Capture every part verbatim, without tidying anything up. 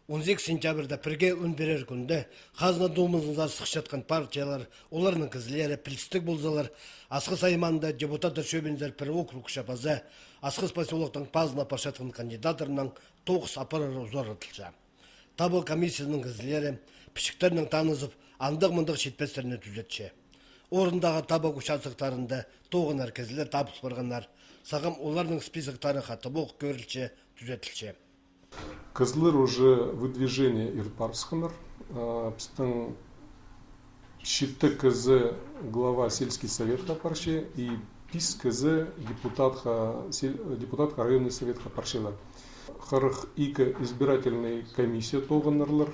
Он сигіс сентябрьда пірге ӱн пирер кӱнде Хазна Думазынзар сыхчатхан партиялар, оларның кізілері пілдістіг ползалар, Асхыс аймаанда депутаттар чӧбінзер пір округча паза Асхыс посёлоктың пазына парчатхан кандидаттарның тоғыс апарары узаратылча. Табығ комиссияның кізілері пічіктернең танызып, андағ-мындағ читпестерні тӱзетче. Орындағы табығ участоктарында тоғынар кізілер табыс парғаннар, сағам оларның списоктары хатабох кӧрілче, тӱзетілче. Кізілер уже выдвижение ирт парыбысханнар. А, пістің читі кізі глава сельский советха парча и пис кізі депутатха, сел-, депутатха районный советха парчалар. Хырых ікі избирательный комиссия тоғынарлар.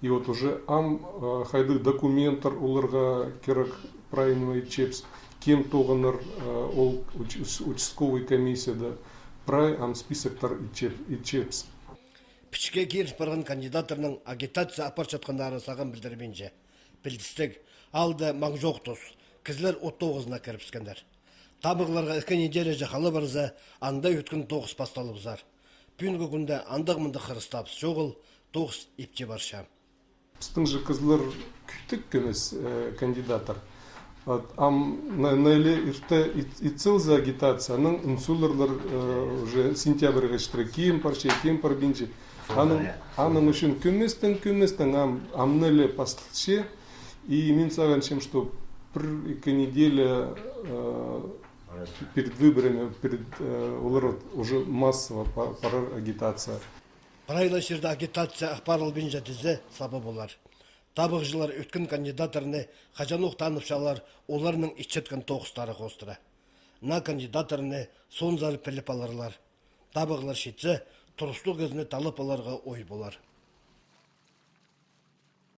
И вот уже ам, а, хайдағ документтер оларға кирек, прай ниме итчебіс, кем тоғынар, а, ол уч-, уч-, участковый комиссияда, прай ам списоктар итчеб-, итчебіс. Пічікке киріс парған кандидаттарның агитация апарчатханнары сағам пілдірбинче. Пілдістіг, алда маң чох тус, кізілер от тоғызына кірібіскеннер. Табығларға ікі неделяҷа хала парза, анда ӧткін тоғыс пасталыбызар. Пӱӱнгі кӱнде андағ-мындағ хырыстабыс чоғыл, тоғыс ипчі парча. Пістің же кізілер кӱтік кӧмес, э, кандидаттар. Вот, ам на-, неле ирте ит-, итсілзе агитация, анаң ӱн саларлар, э, уже сентябрьға читіре кем парча, кем парбинча. Анаң, анаң ӱчӱн кӧместең, кӧместең, ам, ам неле пасталча. И мин сағынчам, что пір-ікі неделя, э, перед выборами, перед, э, олар вот уже массово па-, парар агитация. Прай ла чирде агитация апарылбинча тізе саба полар. Табығҷылар ӧткін кандидаттарны хаҷанох таныбысчалар, оларның итчеткен тоғыстары хоостыра. Наа кандидаттарны соонзар піліп аларлар. Табығлар читсе, турыстығ кізіні таллап аларға ой полар.